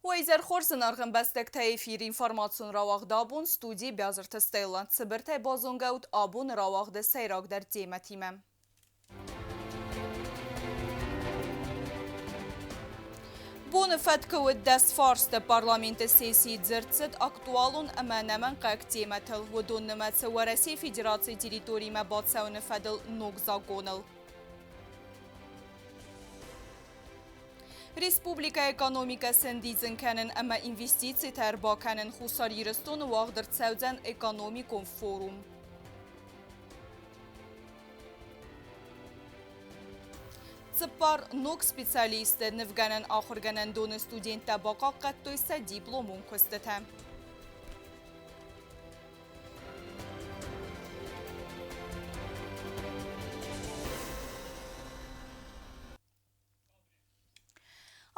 Уӕ изӕр хорз, зынаргъ ӕмбӕстӕгтӕ, эфиры информацион рауагъд абон студийы Бязырты Стелла. Цыбыртӕй базонгӕ ут абоны рауагъды сӕйрагдӕр темӕтимӕ. Боны фӕткы уыд 10 фарсты. Парламенты сессийы дзырд цыд актуалон ӕмӕ ӕнӕмӕнгхъӕуӕг темӕтыл. Уыдон нымӕцы Уӕрӕсейы Федерацийы территоримӕ бацӕуыны фӕдыл ног законыл. Республикӕйы экономикӕ сӕндидзын кӕнын ӕмӕ инвестицитӕ ӕрбакӕнын Хуссар Ирыстоны уагъд ӕрцӕудзӕн экономикон форум. Цыппар ног специалисты нывгӕнӕн ахуыргӕнӕндоны студенттӕ бахъахъхъӕдтой сӕ дипломон куыстытӕ.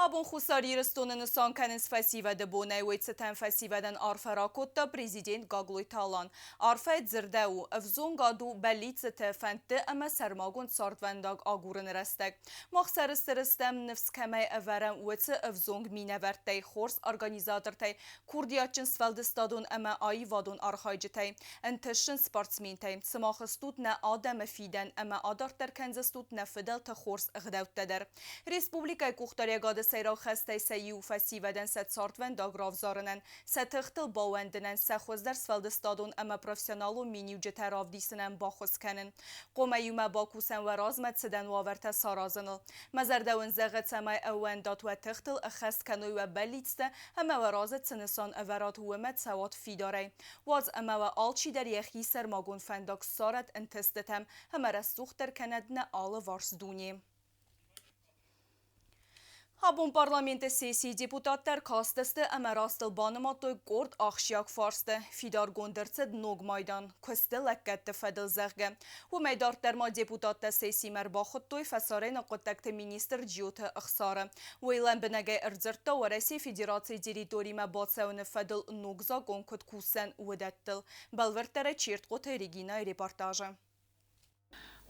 Абон Хуссар Ирыстоны нысан кӕнынц фӕсивӕды бонӕй. Уый цытӕн фӕсивӕдӕн арфӕ ракодта президент Гаглойты Алан. Арфӕйы дзырдӕуы, ӕвзонгад у бӕллиццыты, фӕндты ӕмӕ сӕрмагонд цардвӕндаг агурыны рӕстӕг. Мах сӕрыстыр стӕм, ныфс кӕмӕй ӕвӕрӕм, уыцы ӕвзонг минӕвӕрттӕй, хорз организатортӕй, курдиатджын сфӕлдыстадон ӕмӕ аивадон архайджытӕй, ӕнтыстджын спортсментӕй. Сымах стут нӕ адӕмы фидӕн ӕмӕ адарддӕр кӕндзыстут нӕ фыдӕлты хорз ӕгъдӕуттӕ дӕр. Республикӕйы къухдариӕгады сӕйраг хӕстӕй сӕ иу фӕсивӕдӕн сӕ цардвӕндаг равзарынӕн, сӕ тыхтыл баууӕндынӕн, сӕ хуыздӕр сфӕлдыстадон ӕмӕ профессионалон миниуджытӕ равдисынӕн баххуыс кӕнын. Хъуамӕ иумӕ бакусӕм уӕ размӕ цыдӕн уавӕртӕ саразыныл. Мӕ зӕрдӕ уын зӕгъы, цӕмӕй ӕууӕндат уӕ тыхтыл, ӕххӕст кӕной уӕ бӕллицтӕ ӕмӕ уӕ разы цы нысан ӕвӕрат, уымӕ цӕуат фидарӕй. Уадз ӕмӕ уӕ алчидӕр йӕхи сӕрмагонд фӕндаг ссарӕд ӕнтыстытӕм ӕмӕ рӕсугъддӕр кӕнӕд нӕ алыварс дуне. Абон парламенты сессийы депутаттӕ ӕркастысты ӕмӕ растыл банымадтой къорд ахсджиаг фарсты. Фидаргонд ӕрцыд ног майдан куысты лӕггӕдты фӕдыл, зӕгъгӕ. Уымӕй дарддӕр ма депутаттӕ сессимӕ ӕрбахуыдтой фӕсарӕйнаг хъуыддӕгты министр Джиоты Ӕхсары. Уый лӕмбынӕгӕй ӕрдзырдта Уӕрӕсейы Федерацийы территоримӕ бацӕуыны фӕдыл ног закъон куыд кусдзӕн, уыдӕттыл. Бӕлвырддӕрӕй Чертхъоты Регинайы репортажы.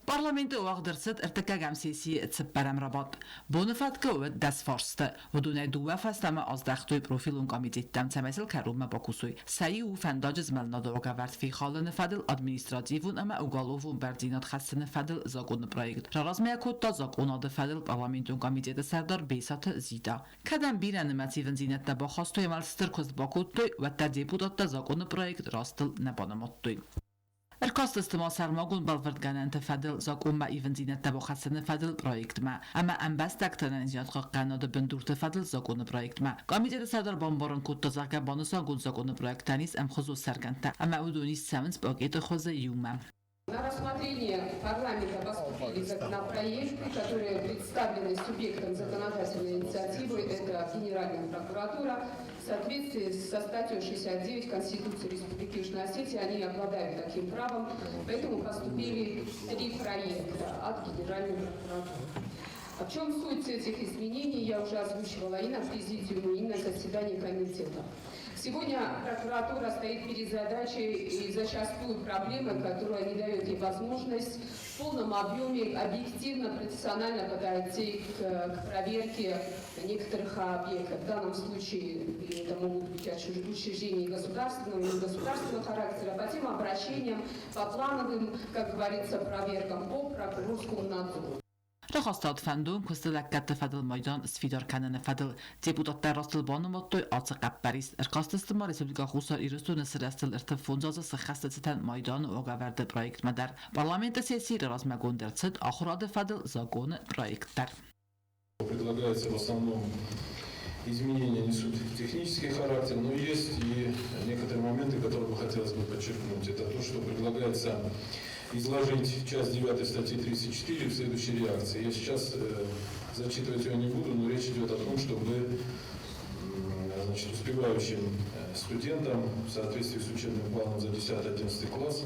Парламенты уагъд ӕрцыд ӕртыккӕгӕм сессийы цыппӕрӕм рабадт. Боны фӕткы уыд 10 фарсты. Уыдонӕй дыууӕ фӕстӕмӕ аздӕхтой профилон комитеттӕм, цӕмӕй сыл кӕронмӕ бакусой. Сӕ иу у фӕндаджы змӕлынады уагӕвӕрд фехалыны фӕдыл административон ӕмӕ уголовон бӕрндзинад хӕссыны фӕдыл законы проект. Раразмӕ кодта закъонады фӕдыл парламентон комитеты сӕрдар Бесаты Зита. Кӕд ӕм бирӕнымӕц ивындзинӕдтӕ бахастой ӕмӕ стыр куыст бакодтой, уӕддӕр депутаттӕ законы проект растыл нӕ банымадтой. Ӕркастысты ма сӕрмагонд бӕлвырдгӕнӕнты фӕдыл закъонмӕ ивындзинӕдтӕ бахӕссыны фӕдыл проектмӕ ӕмӕ ӕмбӕстӕгты ӕнӕниздзинадхъахъхъӕнынады бындурты фӕдыл законы проектмӕ. Комитеты сӕрдар бамбарын кодта, зӕгъгӕ, банысангонд законы проектӕн ис ӕмхуызон сӕргӕндтӕ ӕмӕ уыдон ист цӕуынц пакеты хуызы иумӕ. На рассмотрение парламента поступили законопроекты, которые представлены субъектом законодательной инициативы, это Генеральная прокуратура. В соответствии со статьей 69 Конституции Республики Южная Осетия они обладают таким правом, поэтому поступили три проекта от Генеральной прокуратуры. А в чем суть этих изменений, я уже озвучивала и на президиуме, и на заседании комитета. Сегодня прокуратура стоит перед задачей и зачастую проблемой, которая не дает ей возможность в полном объеме объективно, профессионально подойти к проверке некоторых объектов. В данном случае это могут быть учреждения государственного и негосударственного характера, по тем обращениям, по плановым, как говорится, проверкам, по прокурорскому надзору. Рахастад фӕндон куысты лӕггӕдты фӕдыл майдан сфидар кӕныны фӕдыл. Депутаттӕ растыл банымадтой ацы хъӕппӕрис. Ӕркастысты ма Республикӕ Хуссар Ирыстоны сырӕзтыл 35 азы сыххӕсты цытӕн майданы уагӕвӕрды проектмӕ дӕр. Парламенты сессийы размӕгонд ӕрцыд ахуырады фӕдыл законы проект дӕр. Предлагается в основном изменения несут технический характер, но есть и некоторые моменты, которые бы хотелось бы подчеркнуть. Это то, что предлагается изложить часть 9 статьи 34 в следующей реакции. Я сейчас зачитывать ее не буду, но речь идет о том, чтобы, значит, успевающим студентам в соответствии с учебным планом за 10-11 класс,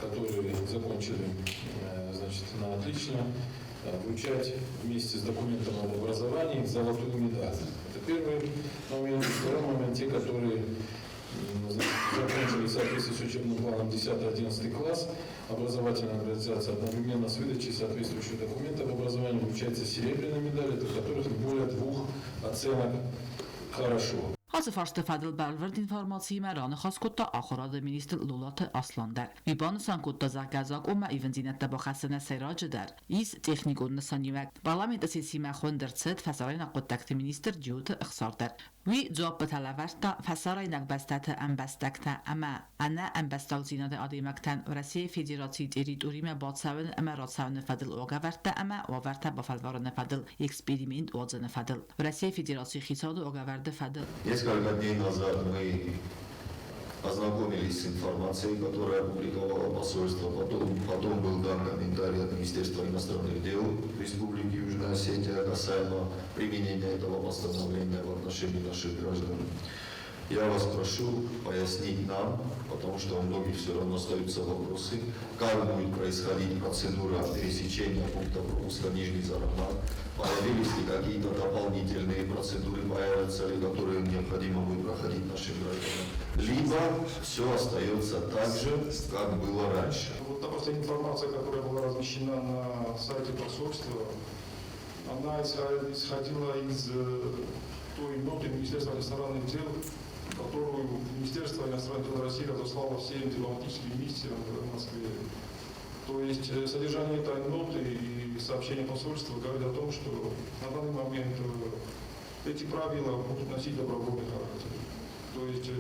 которые закончили значит, на отлично, вручать вместе с документом об образовании золотую медаль. Это первый момент. Второй момент, те, которые, значит, закончили в соответствии с учебным планом 10-11 класс, образовательная организация одновременно с выдачей соответствующих документов об образовании вручается серебряная медаль, это которых не более двух оценок хорошо. Ацы фарсты фӕдыл бӕлвырд информациимӕ раныхас кодта ахуырады министр Лолаты Аслан дӕр. Уый банысан кодта, зӕгъгӕ, закъонмӕ ивындзинӕдтӕ бахӕссыны сӕйраджыдӕр ис техникон нысаниуӕг. Парламенты сессимӕ хуынд ӕрцыд фӕсарӕйнаг хъуыддӕгты министр Джиоты Ӕхсар дӕр. Уый дзуаппытӕ лӕвӕрдта фӕсарӕйнаг бӕстӕты ӕмбӕстӕгтӕ ӕмӕ ӕнӕ ӕмбӕстагдзинады адӕймӕгтӕн Уӕрӕсейы Федерацийы территоримӕ бацӕуын ӕмӕ рацӕуыны фӕдыл уагӕвӕрдтӕ ӕмӕ уавӕртӕ бафӕлварыны фӕдыл эксперимент уадзыны фӕдыл Уӕрӕсейы Федерацийы хицауады уагӕвӕрды фӕдыл. Несколько дней назад мы ознакомились с информацией, которую опубликовало посольство. Потом был дан комментарий от Министерства иностранных дел Республики Южная Осетия касаемо применения этого постановления в отношении наших граждан. Я вас прошу пояснить нам, потому что у многих все равно остаются вопросы, как будет происходить процедура пересечения пункта пропуска Нижний Зараман, появились ли какие-то дополнительные процедуры, появятся ли, которые необходимо будет проходить нашим гражданам, либо все остается так же, как было раньше. Вот та последняя информация, которая была размещена на сайте посольства, она исходила из той ноты Министерства иностранных дел, которую Министерство иностранных дел России разослало всем дипломатическим миссиям в Москве. То есть содержание этой ноты и сообщение посольства говорит о том, что на данный момент эти правила будут носить добровольный характер. То есть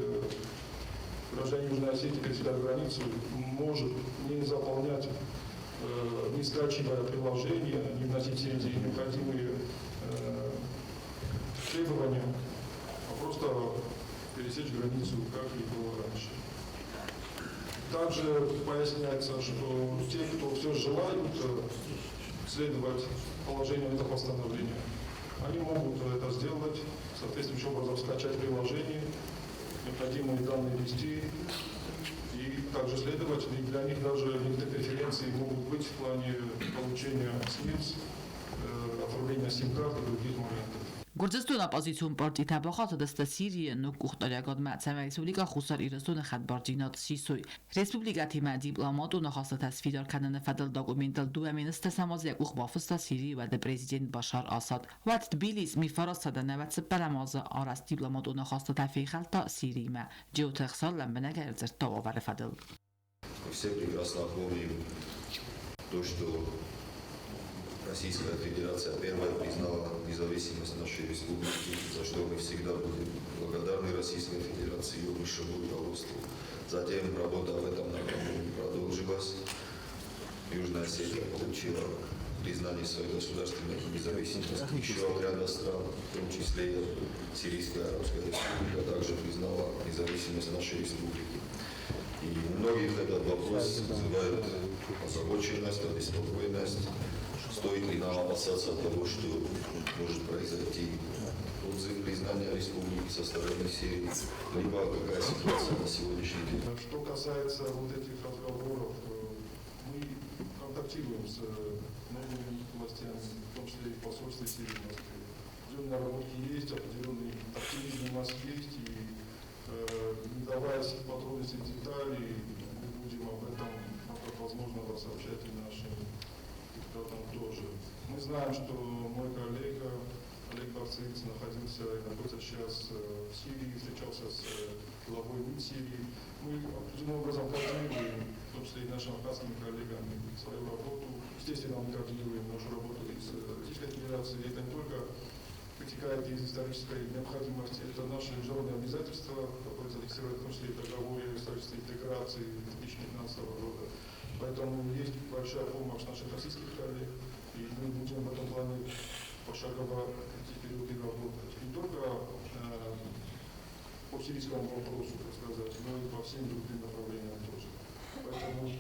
гражданин Южной Осетии, пересекая границу, может не заполнять, не скачивая приложение, не вносить все эти необходимые требования, а просто пересечь границу, как и было раньше. Также поясняется, что те, кто все желают следовать положению этого постановления, они могут это сделать, соответствующим образом скачать приложение, необходимые данные ввести и также следовать. И для них даже некоторые преференции могут быть в плане получения СНИЛС, оформления сим-карт и других моментов. Гуырдзыстоны оппозицион партитӕ бахатыдысты Сирийы ног къухдариуӕгадмӕ, цӕмӕй Республикӕ Хуссар Ирыстоны хӕдбардзинад сисой. Республикӕтимӕ дипломатон ахастытӕ сфидар кӕныны фӕдыл документыл 2010 азы йӕ къух бафыста Сирийы уӕды президент Башар Асад. Уӕд Тбилис 1994 азы арӕзт дипломатон ахастытӕ фехӕлдта Сириимӕ. Джиоты Ӕхсар лӕмбынӕгӕй ӕрдзырдта уавӕры фӕдыл. Мы все прекрасно помним то, что Российская Федерация первая признала независимость нашей республики, за что мы всегда будем благодарны Российской Федерации и ее высшему руководству. Затем работа в этом направлении продолжилась. Южная Осетия получила признание своей государственной независимости еще от ряда стран, в том числе и Сирийская Арабская Республика также признала независимость нашей республики. И у многих этот вопрос вызывает озабоченность, обеспокоенность. Стоит ли нам опасаться того, что может произойти отзыв признания республики со стороны Сирии, либо какая ситуация на сегодняшний день? Что касается вот этих разговоров, мы контактируем с новыми властями, в том числе и в посольстве Сирии в Москве. Определенные наработки есть, определенный оптимизм у нас есть, и не вдаваясь в подробности деталей, мы будем об этом, как возможно, сообщать и нашим депутатам тоже. Мы знаем, что мой коллега Олег Барцыц находился и находится сейчас в Сирии, встречался с главой МИД Сирии. Мы определенным образом координируем, в том числе и нашими абхазскими коллегами, свою работу. Естественно, мы координируем нашу работу и с Российской Федерацией. Это не только вытекает из исторической необходимости, это наши международные обязательства, которые зафиксированы в том числе и в договоре о строительстве интеграции 2015 года. Поэтому есть большая помощь наших российских коллег, и мы будем в этом плане пошагово идти вперед и работать. Не только по сирийскому вопросу, так сказать, но и по всем другим направлениям тоже. Поэтому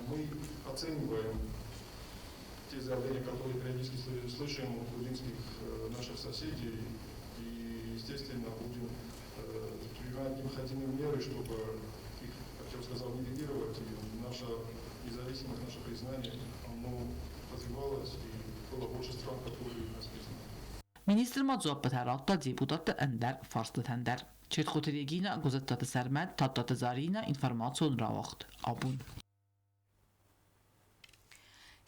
мы оцениваем те заявления, которые периодически слышим от грузинских наших соседей, и, естественно, будем принимать необходимые меры, чтобы их, как я уже сказал, нивелировать, и наша независимость, наше признание, оно развивалось, и было больше стран, которые нас признали. Министр ма дзуаппытӕ радта депутатты ӕндӕр фарстытӕн дӕр. Четхъуты Регина, Гуызыттаты Сӕрмӕт, Тадтаты Заринӕ, информацион рауагъд Абон.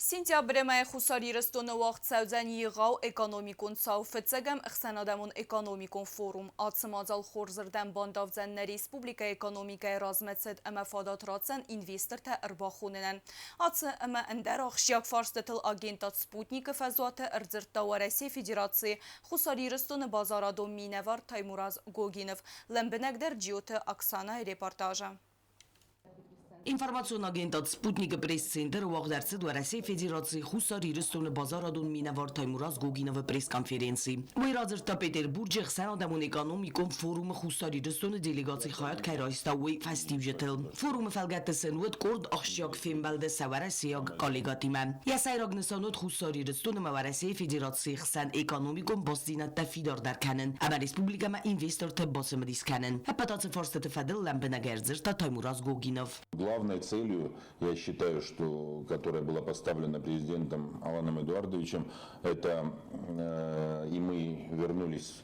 Сентябры мӕйы Хуссар Ирыстоны уагъд цӕудзӕн егъау экономикон цау, фыццӕгӕм ӕхсӕнадӕмон экономикон форум. Ацы мадзал хорзырдӕм бандавдзӕн нӕ республикӕйы экономикӕйы размӕцыд ӕмӕ фадат ратдзӕн инвестортӕ ӕрбахонынӕн. Ацы ӕмӕ ӕндӕр ахсджиаг фарстытыл агентад «Спутник»-ы фӕзуаты ӕрдзырдта Уӕрӕсейы Федерацийы Хуссар Ирыстоны базарадон минӕвар Таймураз Гогинов. Лӕмбынӕгдӕр Джиоты Оксанайы репортажы. Информацион агентад «Спутник»-ы пресс-центры уагъд ӕрцыд Уӕрӕсейы Федерацийы Хуссар Ирыстоны базарадон минӕвар Таймураз Гогиновы пресс-конференци. Уый радзырдта Петербурджы ӕхсӕнадӕмон экономикон форумы Хуссар Ирыстоны делегаци хайад кӕй райста, уый фӕстиуджытыл. Форумы фӕлгӕтты сын уыд къорд ахсджиаг фембӕлды сӕ уӕрӕсейаг коллегӕтимӕ. Йӕ сӕйраг нысан уыд Хуссар Ирыстон ӕмӕ Уӕрӕсейы Федерацийы хсӕн экономикон бастдзинӕдтӕ фидардӕр кӕнын ӕмӕ республикӕмӕ инвесторты бацымыдис кӕнын. Ӕппӕт ацы фарстыты фӕдыл лӕмбынӕг ӕрдзырдта Таймураз Гогинов. Главной целью, я считаю, что, которая была поставлена президентом Аланом Эдуардовичем, это и мы вернулись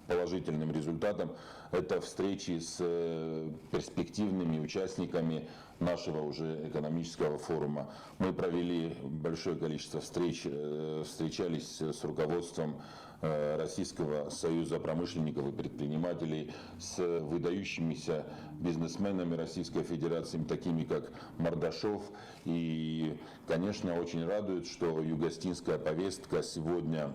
положительным результатом, это встречи с перспективными участниками нашего уже экономического форума. Мы провели большое количество встреч, встречались с руководством Российского союза промышленников и предпринимателей, с выдающимися бизнесменами Российской Федерации, такими как Мордашов. И, конечно, очень радует, что югоосетинская повестка сегодня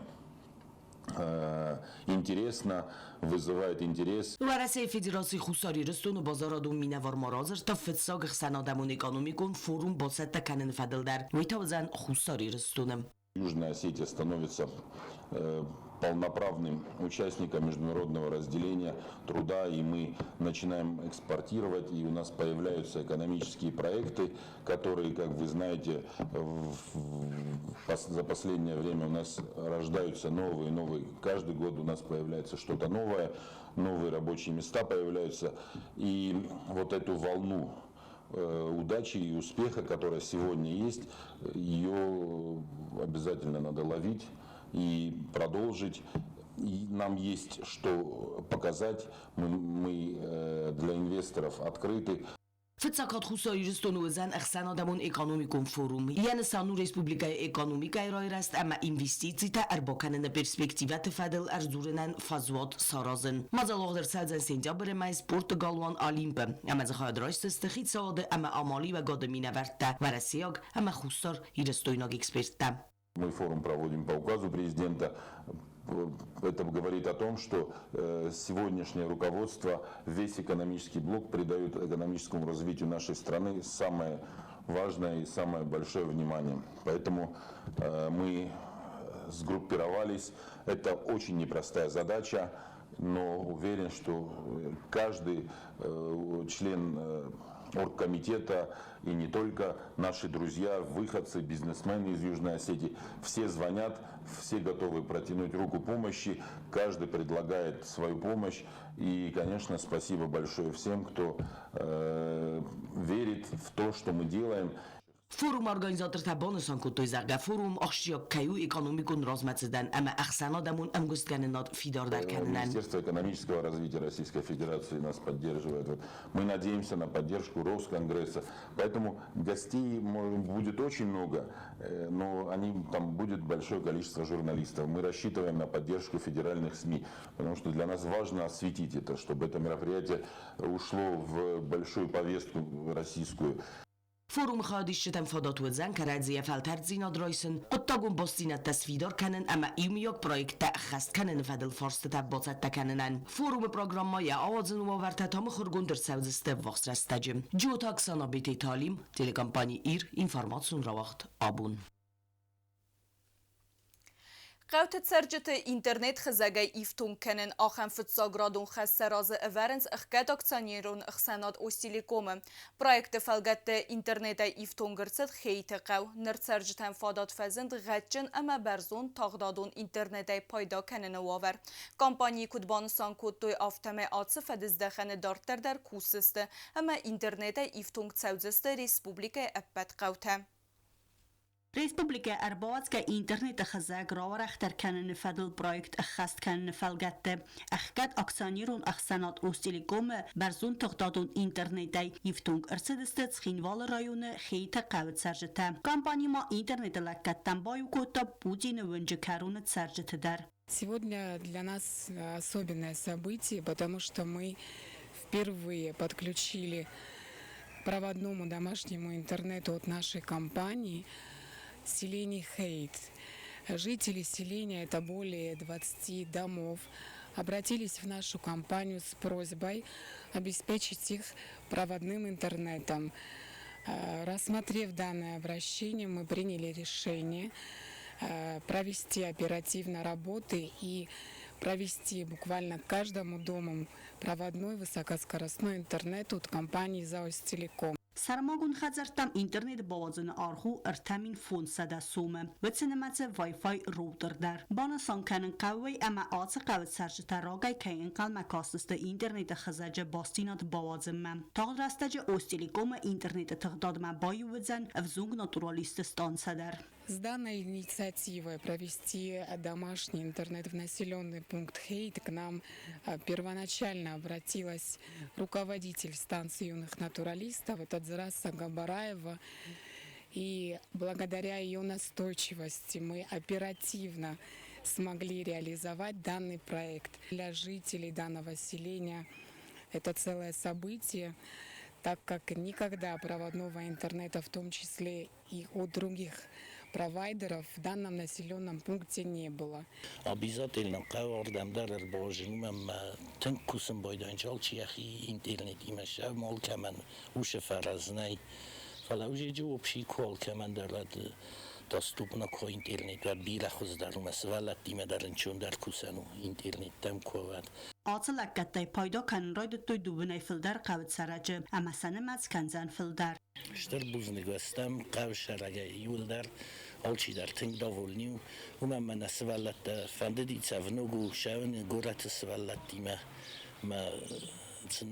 интересна, вызывает интерес. Уӕрӕсейы Федерацийы Хуссар Ирыстоны базарадон минӕвар ма радзырдта фыццаг ӕхсӕнадӕмон экономикон форум бацӕттӕ кӕныны фӕдыл дӕр. Уый та уыдзӕн Хуссар Ирыстоны. Южная Осетия становится полноправным участником международного разделения труда, и мы начинаем экспортировать, и у нас появляются экономические проекты, которые, как вы знаете, за последнее время у нас рождаются новые, новые. Каждый год у нас появляется что-то новое, новые рабочие места появляются. И вот эту волну удачи и успеха, которая сегодня есть, ее обязательно надо ловить и продолжить. И нам есть что показать, мы для инвесторов открыты. Фыццаг хатт Хуссар Ирыстоны уыдзӕн ӕхсӕнадӕмон экономикон форум. Йӕ нысан у республикӕйы экономикӕйы райрӕзт ӕмӕ инвестицитӕ ӕрбакӕныны перспективӕты фӕдыл ӕрдзурынӕн фӕзуат саразын. Мадзал уагъд ӕрцӕудзӕн сентябры мӕйы спорты галуан Олимп-ы ӕмӕ дзы хайад райсдзысты хицауады ӕмӕ амалиуӕгады минӕвӕрттӕ, уӕрӕсейаг ӕмӕ хуссар-ирыстойнаг эксперттӕ. Мы форум проводим по указу президента. Это говорит о том, что сегодняшнее руководство, весь экономический блок придает экономическому развитию нашей страны самое важное и самое большое внимание. Поэтому мы сгруппировались. Это очень непростая задача, но уверен, что каждый член оргкомитета и не только наши друзья, выходцы, бизнесмены из Южной Осетии, все звонят, все готовы протянуть руку помощи, каждый предлагает свою помощь. И, конечно, спасибо большое всем, кто верит в то, что мы делаем. Форумы организатортӕ банысан кодтой, зӕгъгӕ, форум ахсджиаг кӕй у экономикон размӕцыдӕн ӕмӕ ӕхсӕнадӕмон ӕмгуысткӕнынад фидардӕр кӕнынӕн. Министерство экономического развития Российской Федерации нас поддерживает. Вот. Мы надеемся на поддержку Росконгресса. Поэтому гостей будет очень много, но там будет большое количество журналистов. Мы рассчитываем на поддержку федеральных СМИ, потому что для нас важно осветить это, чтобы это мероприятие ушло в большую повестку российскую. Форумы хайадисджытӕн фадат уыдзӕн кӕрӕдзийӕ фӕлтӕрддзинад райсын, хъуыддагон бастдзинӕдтӕ сфидар кӕнын ӕмӕ иумиаг проекттӕ ӕххӕст кӕныны фӕдыл фарстытӕ бацӕттӕ кӕнынӕн. Форумы программӕ йӕ ауадзыны уавӕртӕ та мыхуыргонд ӕрцӕудзысты ӕввахс рӕстӕджы. Джиоты Оксана, Бететы Алим, телекомпани Ир, информацион рауагъд Абон. Хъӕуты цӕрджыты интернет-хызӕгӕй ифтонг кӕнын ахӕм фыццаградон хӕс сӕ разы ӕвӕрынц ӕхгӕд акционерон ӕхсӕнад Остелеком-ы. Проекты фӕлгӕтты интернетӕй ифтонг ӕрцыд Хейты хъӕу. Ныр цӕрджытӕн фадат фӕзынд гъӕдджын ӕмӕ бӕрзонд тагъдадон интернетӕй пайда кӕныны уавӕр. Компанийы куыд банысан кодтой, афтӕмӕй ацы фӕдыздӕхӕны дарддӕр дӕр кусдзысты ӕмӕ интернетӕй ифтонг цӕудзысты республикӕйы ӕппӕт хъӕутӕ. Республикӕйы ӕрбауадзгӕ интернеты хызӕг рауӕрӕхдӕр кӕныны фӕдыл проект ӕххӕст кӕныны фӕлгӕтты ӕхгӕд акционерон ӕхсӕнад Остелеком-ы бӕрзонд тыгъдадон интернетӕй ифтонг ӕрцыдысты Цхинвалы районы Хейты хъӕуы цӕрджытӕ. Компани ма интернеты лӕггӕдтӕм баиу кодта Путины уынджы кӕроны цӕрджыты дӕр. Сегодня для нас особенное событие, потому что мы впервые подключили к проводному домашнему интернету от нашей компании селение Хейт. Жители селения, это более 20 домов, обратились в нашу компанию с просьбой обеспечить их проводным интернетом. Рассмотрев данное обращение, мы приняли решение провести оперативно работы и провести буквально к каждому дому проводной высокоскоростной интернет от компании «Заостелеком». Сӕрмагонд хӕдзӕрттӕм интернет бауадзыны аргъ у 3500 сомы. Уыцы нымӕцы Wi-Fi роутер дӕр. Банысан кӕнын хъӕуы ӕмӕ ацы хъӕуы цӕрджытӕ рагӕй кӕй ӕнхъӕлмӕ кастысты интернеты хызӕджы бастдзинад бауадзынмӕ. Тагъд рӕстӕджы Остелеком-ы интернеты тыгъдадмӕ баиу уыдзӕн ӕвзонг натуралистты станцӕ дӕр. С данной инициативой провести домашний интернет в населенный пункт Хейт к нам первоначально обратилась руководитель станции юных натуралистов, это Дзараса Габараева. И благодаря ее настойчивости мы оперативно смогли реализовать данный проект. Для жителей данного селения это целое событие, так как никогда проводного интернета, в том числе и от других провайдеров, в данном населенном пункте не было. Обязательно хъӕуы ардӕм дӕр ӕрбауазын, уымӕн ӕмӕ тынг кусын байдайынц алчи йӕхи интернетимӕ сӕм алкӕмӕн уыцы фӕрӕз нӕй. Фӕлӕ узеджы общий куы алкӕмӕн дӕр уӕд доступно куы интернет уӕд бирӕ хуыздӕр у, мӕ сывӕллӕттимӕ дӕр ӕнцондӕр кусӕн у интернеттӕм куы уӕд. Ацы лӕггӕдтӕй пайда кӕнын райдыдтой дыууынӕй фылдӕр хъӕуы цӕрӕджы ӕмӕ сӕ нымӕц кӕндзӕн фылдӕр. Стыр бузныг уӕ стӕм хъӕусӕрӕгӕй иуылдӕр, алчидӕр тынг довольный у, уымӕн ӕмӕ нӕ сывӕллӕттӕ фӕндыди цӕвног у сӕуын горӕты сывӕллӕттимӕ мӕ сын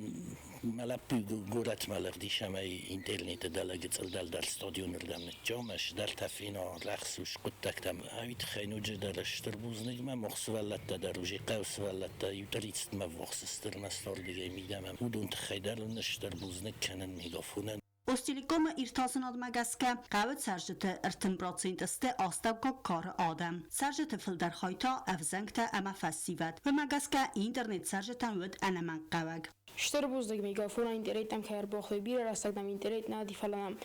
мӕ лӕппу горӕтмӕ лыгъдис ӕмӕ интернеты дӕлӕ гыццыл дӕлдӕр стадионы рдӕм ныццӕуы ӕмӕ цыдӕртӕ фена рӕхсус хъуыддӕгтӕм. Уый тыххӕй ноджыдӕр стыр бузныг мӕ мох сывӕллӕттӕ дӕр уже хъӕуы сывӕллӕттӕ иу тридцатмӕ ввахс стыр мӕстӕрдыгӕй мидӕмӕ. Уыдон тыххӕй дӕр ын стыр бузныг кӕнын мегафонӕн. Остелеком-ы иртасынадмӕ гӕсгӕ, хъӕуы цӕрджыты 30% сты астӕуккаг кары адӕм. Цӕрджыты фылдӕр хай та ӕвзӕнгтӕ ӕмӕ фӕсивӕд. Уымӕ гӕсгӕ интернет цӕрджытӕн уыд ӕнӕмӕнгхъӕуӕг. Стыр бузныг мегафонӕн интернеттӕм кӕй ӕрбахуыдтой, бирӕ рӕстӕг нӕм интернет нӕ уыди, фӕлӕ нӕм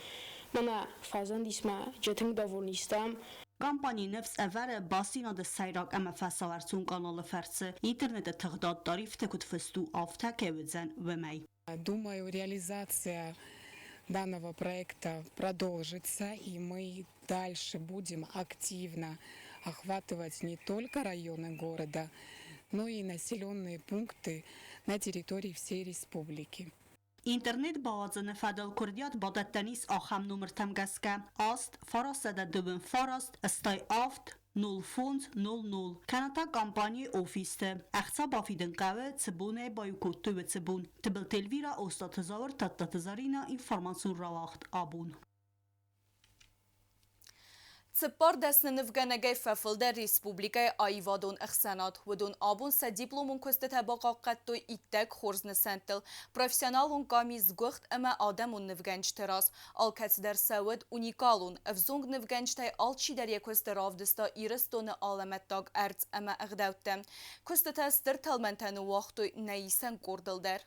мӕнӕ фӕзындис мӕ тынг довольны стӕм. Компани ныфс ӕвӕры бастдзинады сӕйраг ӕмӕ фӕсауӕрцон къаналы фӕрцы интернеты тыгъдад тарифты куыд фыст у, афтӕ кӕй уыдзӕн, уымӕй. Думаю, реализация данного проекта продолжится, и мы дальше будем активно охватывать не только районы города, но и населенные пункты на территории всей республики. Интернет бауадзыны фӕдыл куырдиат бадӕттӕн ис ахӕм номыртӕм гӕсгӕ: 8 939 8 05 00 кӕнӕ та компанийы офисты. Ӕхца бафидын хъӕуы, цы бонӕй баиу кодтой, уыцы бон. Тыбылты Эльвирӕ, Остъаты Зауыр, Тадтаты Зӕринӕ, информацион рауагъд абон. Цыппар дӕсны нывгӕнӕгӕй фӕфылдӕр республикӕйы аивадон ӕхсӕнад. Уыдон абон сӕ дипломон куыстытӕ бахъахъхъӕдтой иттӕг хорз нысӕнттыл. Профессионалон къамис сгуыхт ӕмӕ адӕмон нывгӕнджыты раз. Алкӕцыдӕр сӕ уыд уникалон. Ӕвзонг нывгӕнджытӕй алчидӕр йӕ куысты равдыста Ирыстоны алӕмӕттаг ӕрдз ӕмӕ ӕгъдӕуттӕ. Куыстытӕ стыр тӕлмӕнтӕ ныууагътой нӕ исӕн къордыл дӕр.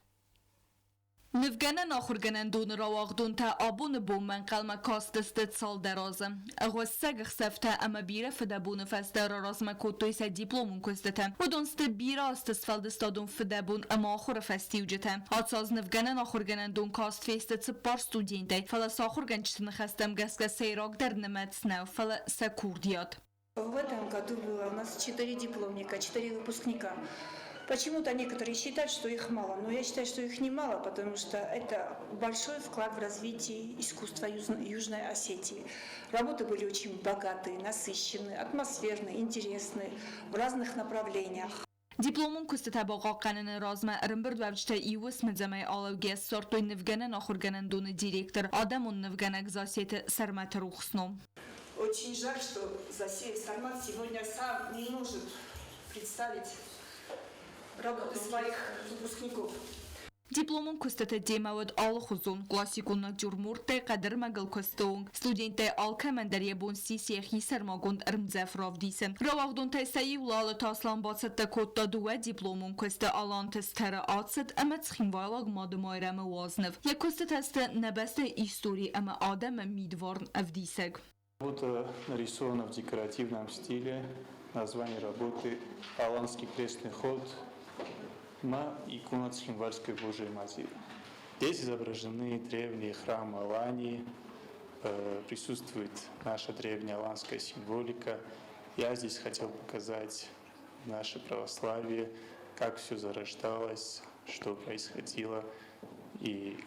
Нывгӕнӕн ахуыргӕнӕндоны рауагъдонтӕ абоны бонмӕ ӕнхъӕлмӕ кастысты цалдӕр азы. Ӕгъуыссӕг ӕхсӕвтӕ ӕмӕ бирӕ фыдӕбоны фӕстӕ раразмӕ кодтой сӕ дипломон куыстытӕ. Уыдон сты бирӕ азты сфӕлдыстадон фыдӕбон ӕмӕ ахуыры фӕстиуджытӕ. Ацы аз нывгӕнӕн ахуыргӕнӕндон каст фесты цыппар студентӕй, фӕлӕ сӕ ахуыргӕнджыты ныхӕстӕм гӕсгӕ сӕйрагдӕр нымӕц нӕу, фӕлӕ сӕ курдиат. В этом году было у нас четыре дипломника, четыре выпускника. Почему-то некоторые считают, что их мало, но я считаю, что их не мало, потому что это большой вклад в развитие искусства Южной Осетии. Работы были очень богатые, насыщенные, атмосферные, интересные, в разных направлениях. Дипломон куыстытӕ бахъахъхъӕныны размӕ ӕрӕмбырдуӕвджытӕ иу уысмы алӕугӕ ссардтой нывгӕнӕн ахуыргӕнӕндоны директор, адӕмон нывгӕнӕг Засеты Сӕрмӕты рухс ном. Очень Очень жаль, что Засеев Сармат сегодня сам не может представить работы своих выпускников. Дипломон куыстыты темӕ уыд алыхуызон, классикон натюрморттӕй хъӕдӕрмӕгыл куысты онг. Студенттӕй алкӕмӕн дӕр йӕ бон ссис йӕхи сӕрмагонд ӕрмдзӕф равдисын. Рауагъдонтӕй сӕ иу Лалыты Аслан бацӕттӕ кодта дыууӕ дипломон куысты Аланты стӕры ацыд ӕмӕ Цхинвайлаг Мады Майрӕмы уазныв. Йӕ куыстытӕ сты нӕ бӕстӕйы истори ӕмӕ адӕмы мидварн ӕвдисӕг. Работа нарисована в декоративном стиле. Название работы «Аланский крестный ход» на икона Цхинвальской Божией Матери. Здесь изображены древние храмы Алании, присутствует наша древняя аланская символика. Я здесь хотел показать наше православие, как все зарождалось, что происходило. И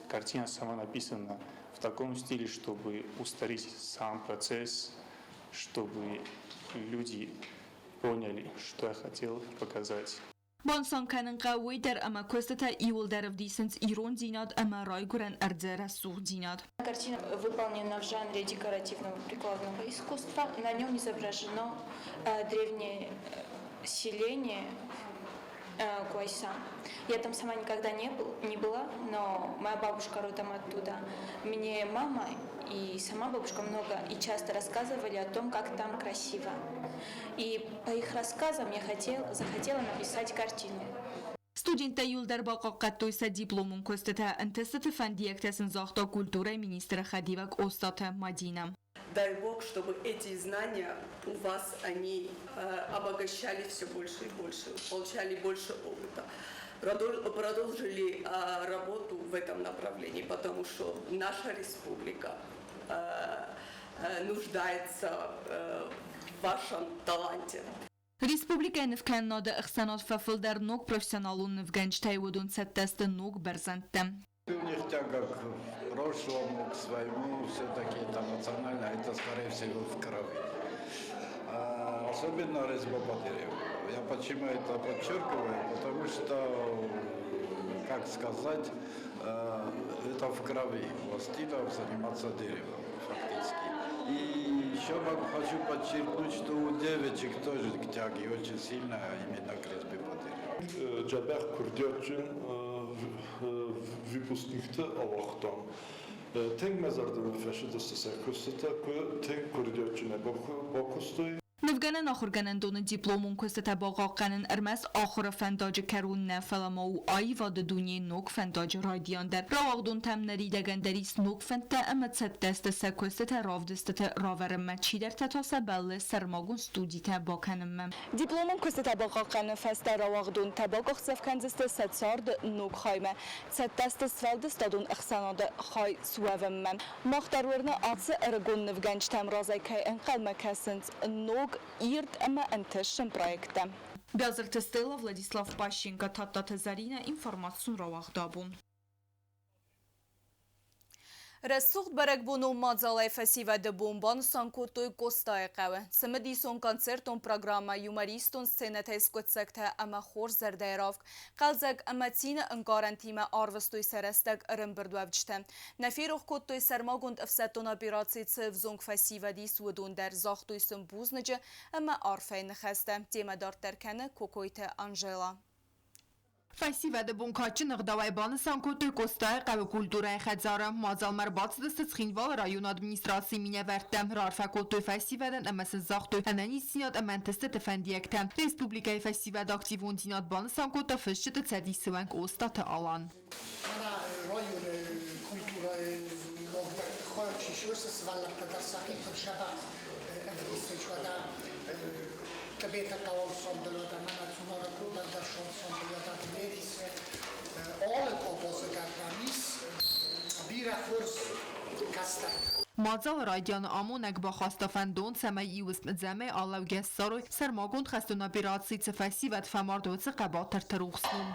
картина сама написана в таком стиле, чтобы устарить сам процесс, чтобы люди поняли, что я хотел показать. Банысан кӕнын хъӕуы уый дӕр, ӕмӕ куыстытӕ иууылдӕр ӕвдисынц ирондзинад ӕмӕ райгуырӕн ӕрдзы рӕсугъддзинад. Картина выполнена в жанре декоративного прикладного искусства. На нем изображено древнее селение Куайса. Я там сама никогда не была, но моя бабушка родом оттуда. Мне мама и сама бабушка много и часто рассказывали о том, как там красиво. И по их рассказам я захотела написать картину. Студенттӕ иууылдӕр бахъахъхъӕдтой сӕ дипломон куыстытӕ, ӕнтыстыты фӕндиӕгтӕ сын загъта культурӕйы министры хӕдивӕг Остъаты Мадинӕ. Дай Бог, чтобы эти знания у вас, они обогащали все больше и больше, получали больше опыта, продолжили работу в этом направлении, потому что наша республика нуждается в вашем таланте. Республикӕйы нывкӕнынады ӕхсӕнад фӕфылдӕр ног профессионалон нывгӕнджытӕй, уыдон цӕттӕ сты ног бӕрзӕндтӕм. У них тяга к прошлому, к своему, все-таки это национально, это скорее всего в крови. А особенно резьба по дереву. Я почему это подчеркиваю? Потому что, как сказать, это в крови у осетинов заниматься деревом фактически. И еще хочу подчеркнуть, что у девочек тоже тяги очень сильная именно к резьбе по дереву. Дзӕбӕх курдиатджын выпускникты ауагътам. Тынг мӕ зӕрдӕмӕ фӕцыдысты сӕ куыстытӕ, тынг курдиатджынӕй бакуыстой. Нывгӕнӕн ахуыргӕнӕндоны дипломон куыстытӕ бахъахъхъӕнын ӕрмӕст ахуыры фӕндаджы кӕрон нӕ, фӕлӕ ма у аивады дунейы ног фӕндаджы райдиан дӕр. Рауагъдонтӕм ныридӕгӕн дӕр ис ног фӕндтӕ ӕмӕ цӕттӕ сты сӕ куыстытӕ равдыстыты равӕрынмӕ, чидӕртӕ та сӕ бӕллы сӕрмагонд студитӕ бакӕнынмӕ. Дипломон куыстытӕ бахъахъхъӕныны фӕстӕ рауагъдонтӕ бакъахдзӕф кӕндзысты сӕ царды ног хаймӕ, цӕттӕ сты сфӕлдыстадон ӕхсӕнады хай суӕвынмӕ. Мах дӕр уырны, ацы ӕрыгон нывгӕнджытӕм разӕй кӕй ӕнхъӕлмӕ кӕсынц ног, ирд ӕмӕ ӕнтыстджын проекттӕ. Биазырты Стелла, Владислав Пащенко, Тадтаты Зӕринӕ, информацион рауагъд абон. Рӕсугъд бӕрӕгбонон мадзалӕй фӕсивӕды бон банысан кодтой Къостайы хъӕуы. Цымыдисон концертон программӕ, юмористон сценӕтӕй скъуыддзӕгтӕ ӕмӕ хорз зӕрдӕйы равг, хъӕлдзӕг ӕмӕ цины ӕнкъарӕнтимӕ арвыстой сӕ рӕстӕг ӕрӕмбырдуӕвджытӕ. Нӕ ферох кодтой сӕрмагонд ӕфсӕддон операцийы цы ӕвзонг фӕсивӕд ис, уыдон дӕр, загътой сын бузныджы ӕмӕ арфӕйы ныхӕстӕ. Темӕ дарддӕр кӕны Кокойты Анжела. Фӕсивӕды бон кадджын ӕгъдауӕй банысан кодтой Къостайы хъӕуы культурӕйы хӕдзары. Мадзалмӕ ӕрбацыдысты Цхинвалы районы администрацийы минӕвӕрттӕ, раарфӕ кодтой фӕсивӕдӕн ӕмӕ сын загътой ӕнӕниздзинад ӕмӕ ӕнтыстыты фӕндиӕгтӕ. Республикӕйы фӕсивӕды активондзинад банысан кодта фысджыты цӕдисы уӕнг Остъаты Алан. Мӕнӕ районы культурӕйы ног хайад чи сисы, сывӕллӕттӕ дӕр сӕхи куыд дзӕбӕх ӕвдисынц, уӕдӕ Тъбеты хъӕуы ансамбль, уӕдӕ мӕнӕ Цъунары кувӕндӕсты ансамбль, уӕдӕ Тбилисы алы къабазы дӕр нӕм ис бирӕ хорз кӕстӕртӕ. Мадзалы райдианы амонӕг бахаста фӕндон, цӕмӕй иу уысм ӕдзӕмӕй алӕугӕ ссарой сӕрмагонд хӕстон операцийы цы фӕсивӕд фӕмард, уыцы хъӕбатырты рухс ном.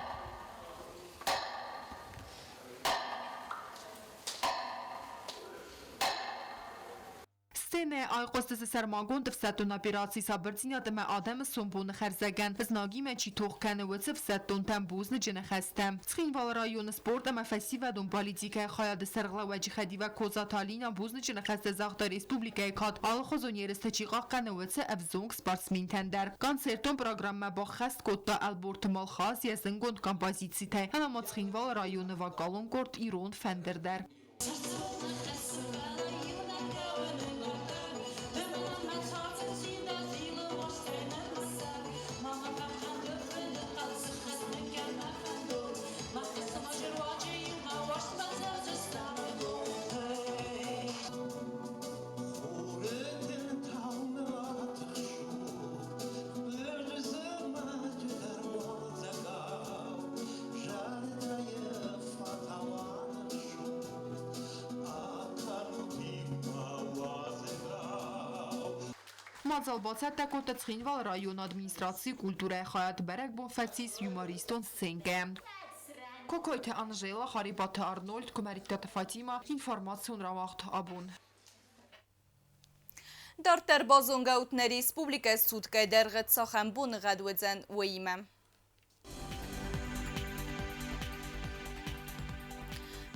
Сценӕйӕ айхъуыстысты сӕрмагонд ӕфсӕддон операци сабырдзинад ӕмӕ адӕмы сомбоны хӕрзӕгӕн знагимӕ чи тох кӕны, уыцы ӕфсӕддонтӕн бузныджы ныхӕстӕ. Цхинвалы районы спорт ӕмӕ фӕсивӕдон политикӕйы хайады сӕргълӕууӕджы хӕдивӕг Козаты Алинӕ бузныджы ныхӕстӕ загъта республикӕйы кад алыхуызон ерысты чи хъахъхъӕны, уыцы ӕвзонг спортсментӕн дӕр. Концертон программӕ баххӕст кодта Ӕлборты Малхаз йӕ зынгонд композицитӕй ӕмӕ ма Цхинвалы районы вокалон къорд Ирон фӕндыр дӕр. Мадзал бацӕттӕ кодта Цхинвалы районы администрацийы культурӕйы хайад. Бӕрӕгбон фӕцис юмористон сценкӕ. Кокойты Анжела, Харебаты Арнольд, Куымӕридтаты Фатимӕ, информацион рауагъд абон. Дарддӕр базонгӕ ут нӕ республикӕйы суткӕйы дӕргъы цахӕм боныгъӕд уыдзӕн, уыимӕ.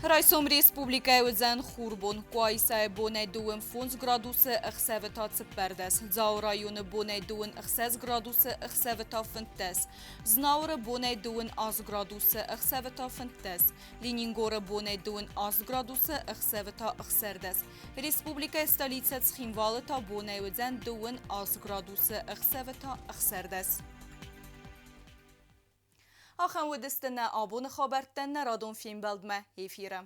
Райсом республикӕйы уыдзӕн хурбон. Къуайсайы бонӕй 25 градусы, ӕхсӕвы та 14. Дзауы районы бонӕй 26 градусы, ӕхсӕвы та 15. Знауыры бонӕй 28 градусы, ӕхсӕвы та 15. Ленингоры бонӕй 28 градусы, ӕхсӕвы та 16. Республикӕйы столицӕ Цхинвалы та бонӕй уыдзӕн 28 градусы, ӕхсӕвы та 16. Ахӕм уыдысты нӕ абоны хабӕрттӕ нӕ радон фембӕлдмӕ эфиры.